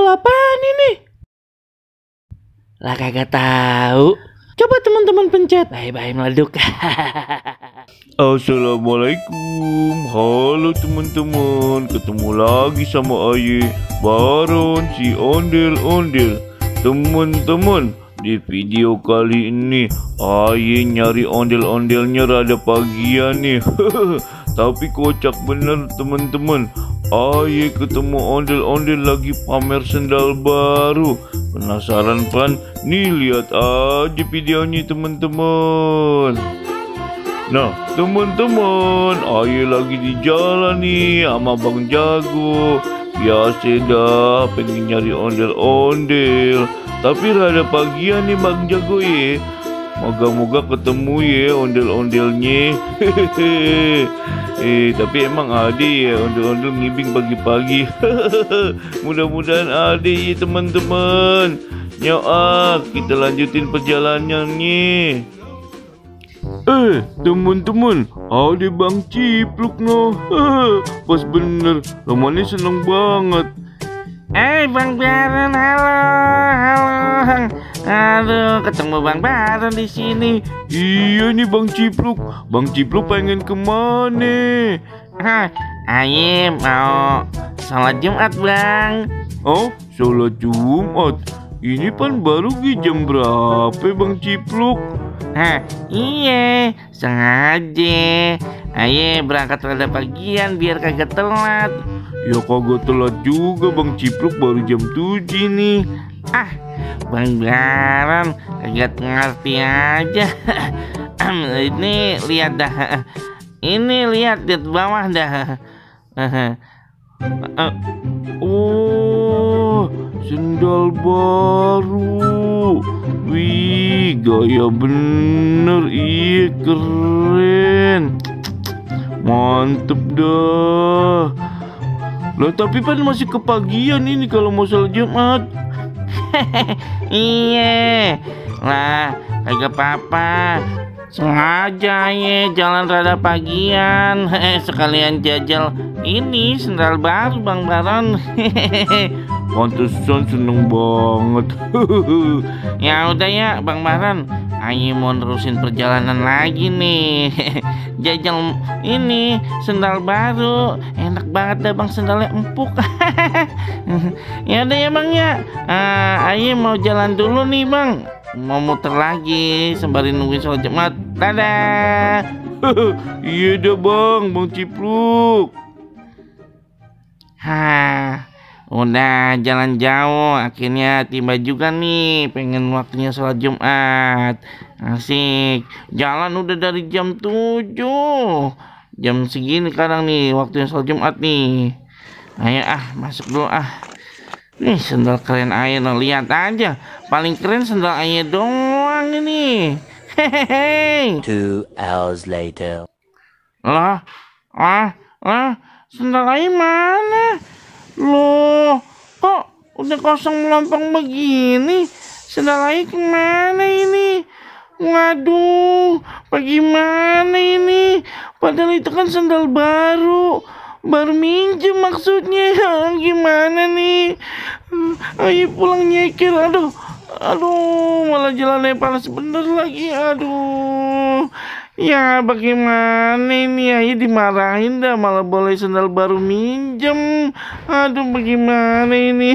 apaan ini? Lah kagak tahu. Coba teman-teman pencet. Bye-bye meleduk. Assalamualaikum, halo teman-teman, ketemu lagi sama Aye, Baron si ondel-ondel. Teman-teman, di video kali ini Aye nyari ondel-ondelnya rada pagian nih. Tapi kocak bener teman-teman, Aye ketemu ondel-ondel lagi pamer sendal baru. Penasaran kan? Nih lihat aja videonya teman-teman. Nah teman-teman, Aye lagi di jalan nih sama Bang Jago. Biasa dah pengen nyari ondel-ondel, tapi rada pagian nih Bang Jago ya. Moga-moga ketemu ya ondel-ondelnya. Tapi emang ada ya ondel-ondel ngibing pagi-pagi. Mudah-mudahan ada ya teman-teman. Nyoak, kita lanjutin perjalanannya. Teman-teman, ada Bang Cipluk noh. Pas bener, Romani seneng banget. Bang Baron, halo. Aduh, ketemu Bang Baron di sini. Iya nih Bang Cipluk. Bang Cipluk pengen kemana? Aye mau sholat Jumat Bang. Oh, sholat Jumat. Ini kan baru jam berapa Bang Cipluk? Iya, sengaja. Aye berangkat rada pagian biar kagak telat. Ya kagak telat juga Bang Cipluk, baru jam 7 nih. Bang Baron kagak ngerti aja. Ini lihat dah. Ini lihat di bawah dah. Oh, sendal baru. Wih, gaya bener. Iya, keren. Mantep dah. Lah tapi kan masih kepagian ini kalau mau sholat Jumat. Iya lah, kagak apa-apa. Sengaja ya jalan rada pagian. Sekalian jajal ini sendal baru Bang Baron. Pantesan seneng banget. Ya udah ya Bang Baron, Aye mau nerusin perjalanan lagi nih. Jajal ini sendal baru, enak banget dah Bang, sendalnya empuk. Ya udah ya Bang ya, Aye mau jalan dulu nih Bang, mau muter lagi sembari nungguin sholat Jumat. Dadah. Iya dah Bang Cipluk. Udah jalan jauh, akhirnya tiba juga nih, pengen waktunya sholat Jumat. Asik, jalan udah dari jam 7. Jam segini kadang nih, waktunya sholat Jumat nih. Ayo masuk dulu Nih sendal keren Aye, lihat aja. Paling keren sendal Aye doang ini. Hehehe. 2 hours later. Lah, sendal Aye mana? Loh, kok udah kosong melompong begini? Sendal Aye kemana ini? Waduh, bagaimana ini? Padahal itu kan sendal baru minjem maksudnya. Gimana nih? Ayo pulang nyekir. Aduh, malah jalannya panas bener lagi. Aduh, ya bagaimana ini? Ayo dimarahin dah, malah boleh sendal baru minjem. Aduh, bagaimana ini?